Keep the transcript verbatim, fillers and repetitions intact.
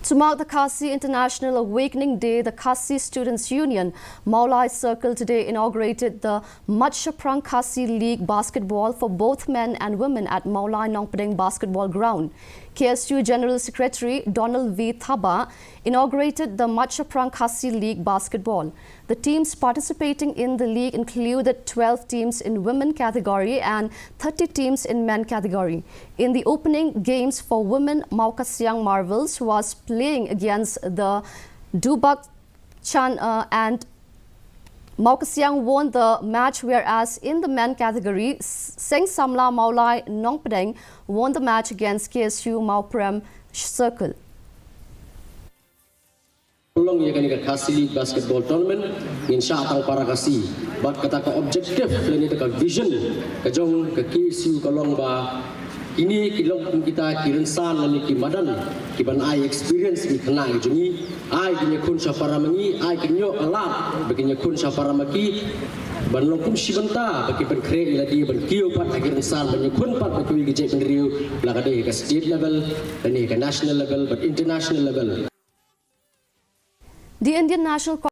To mark the Khasi International Awakening Day, the Khasi Students Union, Mawlai Circle, today inaugurated the Matshaprang Khasi League Basketball for both men and women at Mawlai Nongpdeng Basketball Ground. K S U General Secretary Donald V Thabah inaugurated the Matshaprang Khasi League Basketball. The teams participating in the league included twelve teams in women category and thirty teams in men category. In the opening games for women, Mawkasiang Marvels was playing against the Dubak Chan uh, and Mawkasiang won the match, whereas in the men category, Seng Samla Mawlai Nongpdeng won the match against K S U Mawprem Circle. Long ïa kane ka Khasi League Basketball Tournament, ngin shah tang para Khasi. Bad kata ka objective lane ka vision ka jong ka K S U ka long ba kine ki long kum kita ki rynsan lane ki madan ki ban ai experience ki khynnah ki jong ngi, ai ki ïakhun sha para ma ngi, ai ki ñiuh ka lad ba ki ïakhun sha para ma ki, ban long kum shi bynta ba ki ban khreh ïa lade ban kiew pat ha ki rynsan ban ïakhun pat ba kiwei ki jaitbynriew, la ka dei ka state level, lane ka national level bad international level. The Indian National